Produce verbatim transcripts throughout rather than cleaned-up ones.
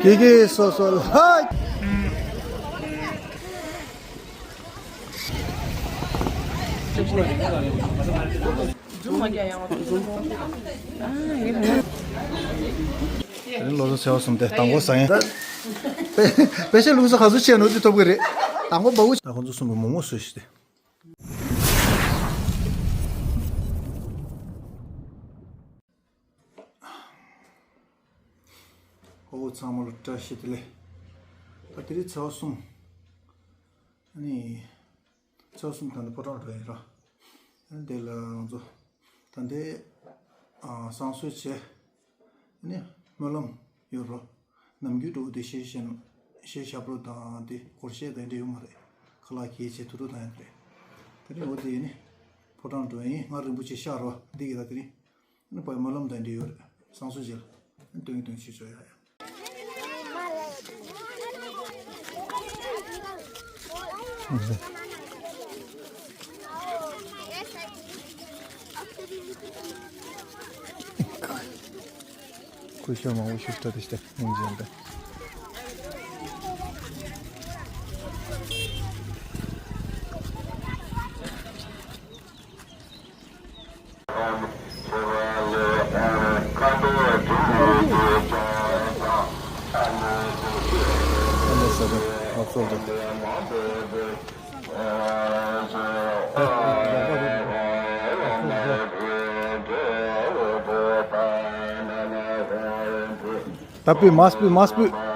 ཀྱེ་ཀྱེ་སོ་སོ་ལྷ། དེ་རིང་ལོ་གསར་ཚེས་པ་གསུམ་དེ་དང་པོ་ཟ་ཡིན། དཔེ་དཔེ་ཆ་ལུགས་སྲོལ་ག་ཚོད་ཆེ་ནོ་དེ་ཐོབ་གི་རེད། དང་པོ་འབའ་བུ། ད་ཁོང་ཚོ་གསུམ་གྱི་མོག་མོག་བཟོས་ཤིག་སྟེ། ཨོ་ཚང་མ་ལ་བཀྲ་ཤིས་བདེ་ལེགས། ད་དེ་རིང་ཚེས་པ་གསུམ། ཨ་ནི། ཚེས་པ་གསུམ་ད་ནི་ཕོ་བྲང་འགྲོ་ཡིན་ར། ཨ་ནི་དེ་ལ་ང་ཚོ་ད་ལྟའི་ཨ་བསང་གསོལ་བྱས། ཨ་ནི་སྨོན་ལམ་ཡོད་རོ། ནམ་རྒྱུན་འགྲོ་བ་དེ་ཞེས་བཤད་ཞེས་ཞབས་བྲོ་དང་དེ་སྒོར་གཞས་དང་འདྲ་ཡོད་མ་རེད། ཁ་ལག་གིས་བྱས་ཐུག་ཐུག་བཏང་ཡ་དེ་རེད། དེ་ནི་འོ་དེ་ཡིན་ནི། ཕོ་བྲང་འགྲོ་ཡིན། སྔར་རིན་པོ་ཆེ་ཤག་རོ་འདི་གི་ད་དེ་རིང་། ཨ་ནི་བའི་སྨོན་ལམ་དང་འབྲེལ་ཡོད་རེད། བསང་གསོལ་རྗེས་ལ་སྟོན་གྱི་སྟོན་ཞུས་ཆོག་ཡ་ཡ། སྐུ་ཞབས་མང་པོ་ཞིག་སྤྲད་དེ་ཞིག་སྙིང་རྗེ་འདི། ད་སྤོས་མ་སྤོས་མ་སྤོས།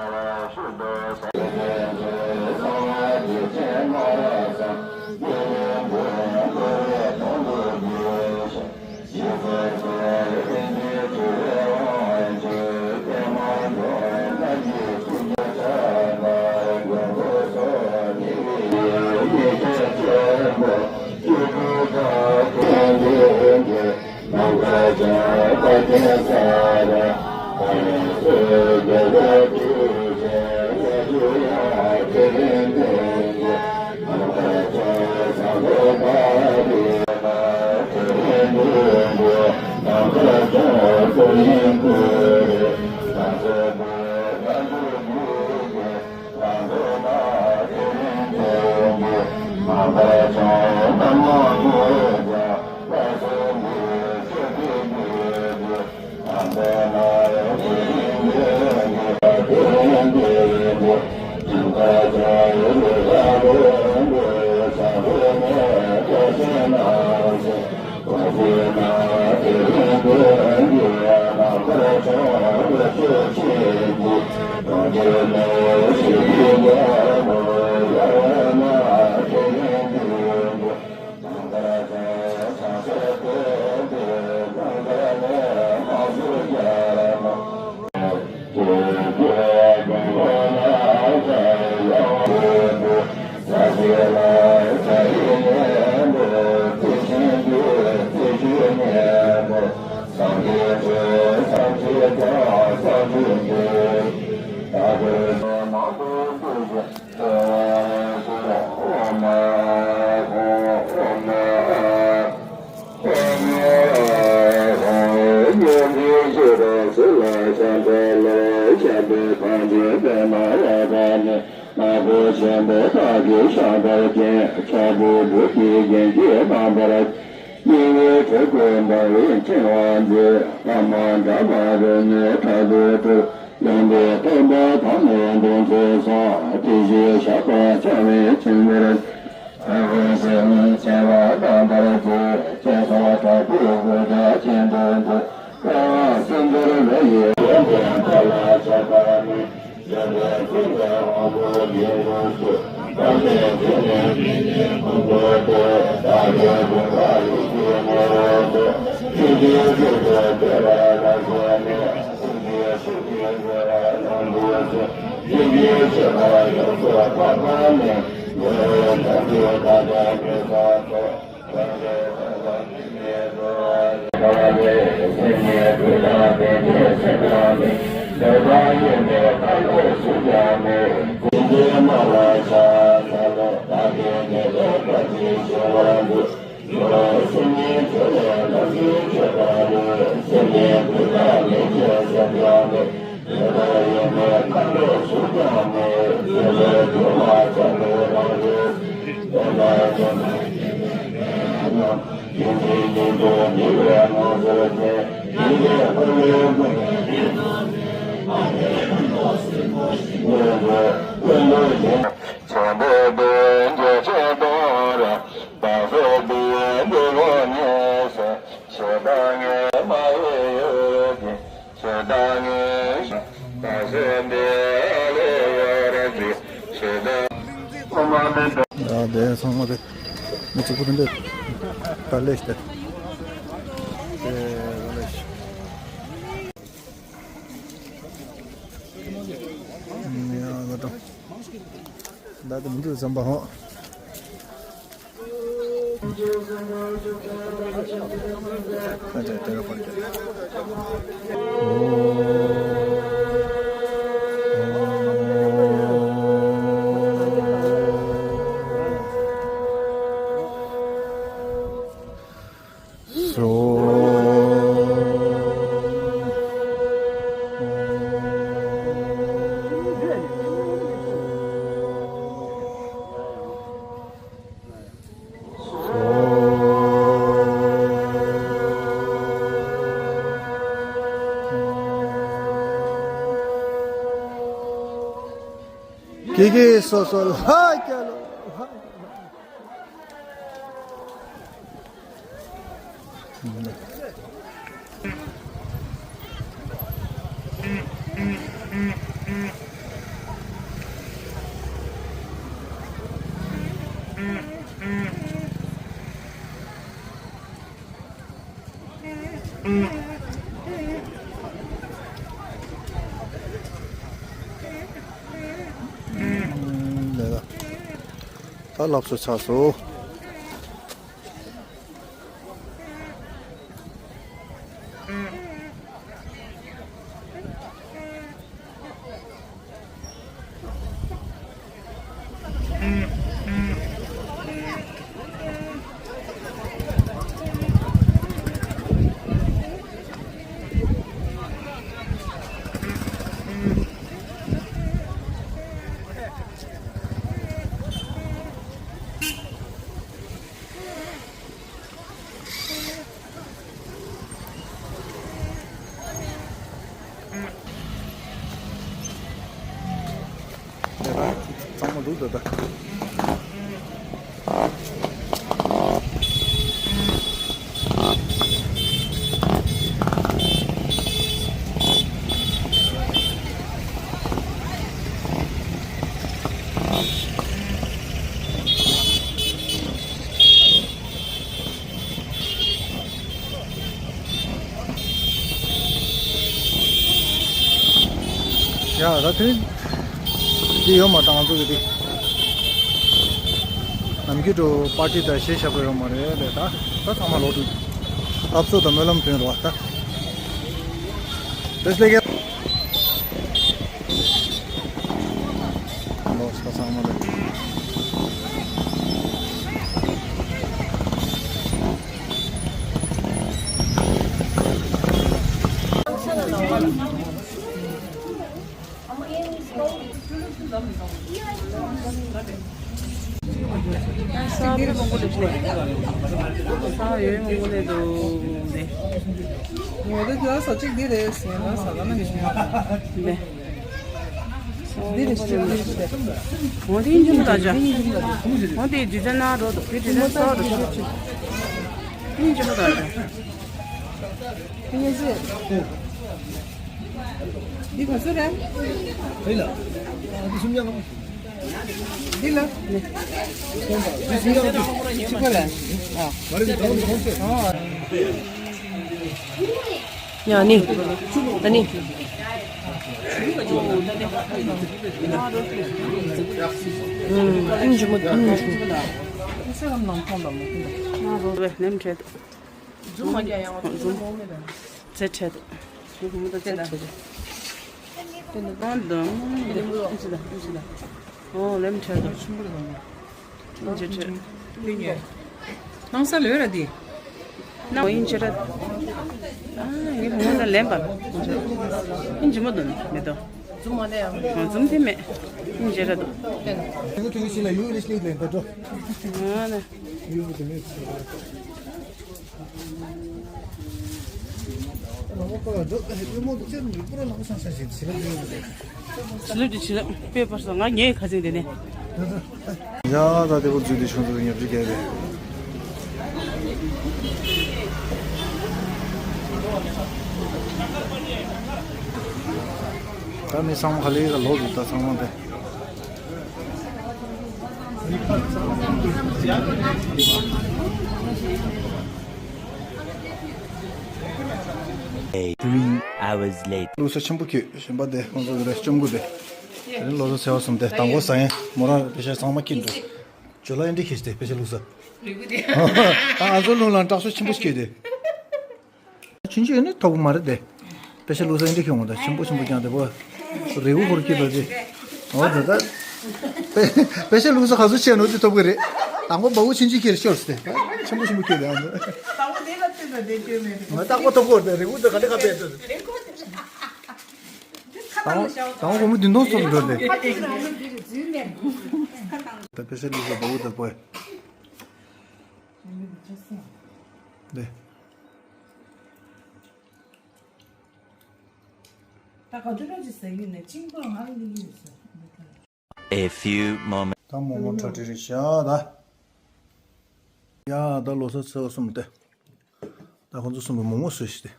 ཆེན་པོ་བདག་གིས་ཤམ་བྷ་ལའི་རྒྱན་ཆ་བོ་བུ་གི་རྒྱན་གྱིས་བསྣམས་པར། སྙིང་གའི་དྲི་བཀོད་འབར་བའི་ཕྲེང་བ་མཛེས། པདྨ་འདྲ་བ་རོལ་མོའི་སྒྲ་ལས་སྒྲོལ། ཡོན་ཏན་ཐོབ་པ་ཐ་མའི་གདུང་འཚོབ་སོགས། དེ་བཞིན་ཞགས་པ་འཆང་བའི་ཆེམ་ཕུར། ཨ་ཧུ་ཞེས་མིང་ཆེ་བ་བསྣམས་པར་མཛོད། སྤྱན་སོགས་དྲག་པོའི་དགོད་སྒྲ་ཆེན་པོས་འགྲོ། ཀ་བ་སུ་འདུར་རོ་ཡི་ཡོན་ཏན་ཐོབ་ལ་ཕྱག་འཚལ་ལོ། ཡ་དེ་ཚང་མ་དེ་མི་གཅིག་པུ་དེ་འདྲ་ད་ལས་ཤིག་དེ་དེ་ལས་ཤིག་ཡ་ང་དང་ད་དེ་མི་འདུག་བསམ་པ་ཧོ། ཀྱེ་ཀྱེ་སོ་སོ་ལ་སྐྱ་ལོ། ལས་ད་ལབ་སོ་ཆགས་སོ། གཙང་མ་འདུག་ད་ལྟ། ཡ་ད་དེ་འདི་ཡོད་མ་ད་ང་ཚོ་གི་དེ་ནམ་རྒྱུན་དུ་པར་ཊི་དང་གཞས་ཞབས་པ་ཡོད་མ་རེད་ལས་ད་ད་ཚང་མ་ལོག་འགྲོ། ལྷ་གསོལ་དང་སྨོན་ལམ་ཐོན་རོགས་ད། དེ་སླེ་གེ་ལོ་ས་ཚང་མ་ལ། ས་ཡོད་མང་པོ་ལས་འདུག་ནས། ངོ་དེ་དེ་ས་གཅིག་འདི་རེད་ཟེར་ན་ས་ག་ན་གི་ཞིག་མ་རེད། འདི་རེད་ཤི་འདི་རེད་ཤི། ངོ་དེ་ཡིན་གྱི་མི་ད་ཅག་ངོ་དེ་ཇི་ཙམ་ན་རོ་དུ་ཕི་ཇི་ཙམ་ས་རོ་ཤི་ཤི། ཡིན་གྱི་མི་ད་ཅག་ངེས་ཟེར། འདི་ག་ཚོད་རེད། ཧེ་ལ། ཨ་འདི་སུམ་ཡང་། འདི་ལ། འདི་སུམ་ཡང་། ཅི་ག་ལ། ཨ། ཨ་ནི། ཨ་ནི། ཨུམ། ཨུམ་ཆུང་མ་ཨུམ་ཆུང་། ཟུམ་མ་རྒྱག་ཡང་ཟུམ། ཚེ་ཁྲལ་དུ། ཚེ་ཁྲལ་དུ། ཚེ་ཁྲལ་དུ། ཨོ་འདམ་འདི་ཨིན་ཅི་ད་ཨིན་ཅི་ད། ཨོ་ལེམ་ཁྲལ་དང་ཆུན་པོ་དང་། ཨིན་ཅི་ཁྲལ། ནང་ས་ལོས་ར་འདི། ན་ཨིན་ཅི་ར། ཨ་ངའི་བུ་མོ་ད་ལེམ་པ། ཨིན་ཅི་མོ་དུ་མེད་དོ། ཛུམ་མ་ལེ་ཡང་། ཛུམ་དེ་མེད། ཨིན་ཅི་ར་དུ། དེ་ནི་དེ་ཤི་ལ་ཡུ་ལེ་ཤི་ལེ་ད་དོ། ཨ་ན། ཡུ་དེ་མེད། ཕྱི་ལོགས་ཀྱི་ཕྱི་ལོགས་དཔེ་པར་སོང་ང་ངའི་ཁ་ཚིག་འདི་ནས། ཡ་ད་དེ་བོ་འཛུལ་དེ་ཆུང་ཚོ་ཉབ་ཅིག་གས་རེད། ད་མི་ཚང་མ་ག་ལེ་ག་ལོག་འདུག་ད་ཚང་མ་དེ། Three hours later. ལུག་ས་ཆེན་པོ་ཁྱོད་གཞན་པ་དེ་ཁོང་ཚོ་རེ་བཅོམ་གུ་དེ། དེ་ནི་ལོ་ས་ཚེ་བ་གསུམ་དེ་དང་པོ་ཟ་ཡན་མོ་རང་པེ་ཤ་ཚང་མ་ཁྱེར་འདུག་ཇོ་ལ་ཡན་འདི་ཁྱེར་དེ་པེ་ཤ་ལུག་ས། རེ་གུ་དེ། ད་ང་ཚོ་ལུག་ལ་དྲག་ཤོས་ཆེན་པོ་ཁྱོད་དེ། ཆུན་ཆུན་ནི་ཐོབ་གི་མ་རེད་དེ། པེ་ཤ་ལུག་ས་ཡིན་དེ་ཁྱོད་ངོ་ད་ཆེན་པོ་ཆེན་པོ་ཀྱང་དེ་བོ། རེ་གུ་ཧོར་ཁྱེར་ལ་དེ། འོ་དེ་ད། པེ་ཤ་ལུག་ས་ག་ཚོད་ཆེ་ནོ་དེ་ཐོབ་གི་རེད། དང་པོ་འབའ་བོ་ཆུན་ཆུན་ཁྱེར་ཤོར་སྟེ། ཆེན་པོ་ཆེན་པོ་ཁྱོད་དེ་ཨང་དེ། དང་པོ་དེ་ལ་བལྟས་ན་དེ་ཁྱོད་མེད། ང་རྟག་པར་ཐོབ་གོ་དེ་རེ་གུ་དེ་ག་འདྲ་ག་པེ་དེ། དང་དང་སྒོར་མོ་བདུན་སྟོང་སོགས་འགྲོ་སྟེ། ད་པེ་ཤ་ལུག་ས་འབའ་བོ་དེ་བོ། དེ། ད་ག་ཚོད་ཅིག་ཟ་གི་ནས་གཅིན་པོ་ང་ལ་ཡིན་ཟེར། A few moments. ད་མོག་མོག་ཁྲ་ཁྲི་རེད་ཤག་ད། ཡ་ད་ལོ་ས་ཚེ་བ་གསུམ་སྟེ། ད་ཁོང་ཚོ་གསུམ་པོ་མོག་མོག་བཟོས་ཤི་སྟེ།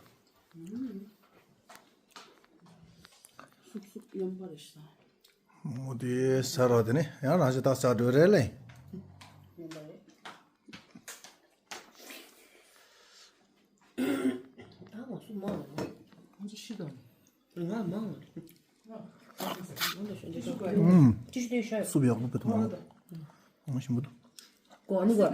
སུབ་སུབ་ཡོང་པ་རེད་ཤག་མོག་མོག་དེ་ཟ་ར་དེ་ནི་ཡང་རང་ཞིག་ད་ཟ་འགྲོ་རེད་ལེ། ཡོང་པ་རེད། ད་ང་སུ་མང་བ་ང་ཚོ་ཤི་དང་། ང་མང་བ། ཨུམ། ཅི་ཞིག་དེ་ཤོད། སུབ་ཡག་པོ་བེད་མང་བ། ཞིམ་པོ་འདུག་གོ་ནི་གོ།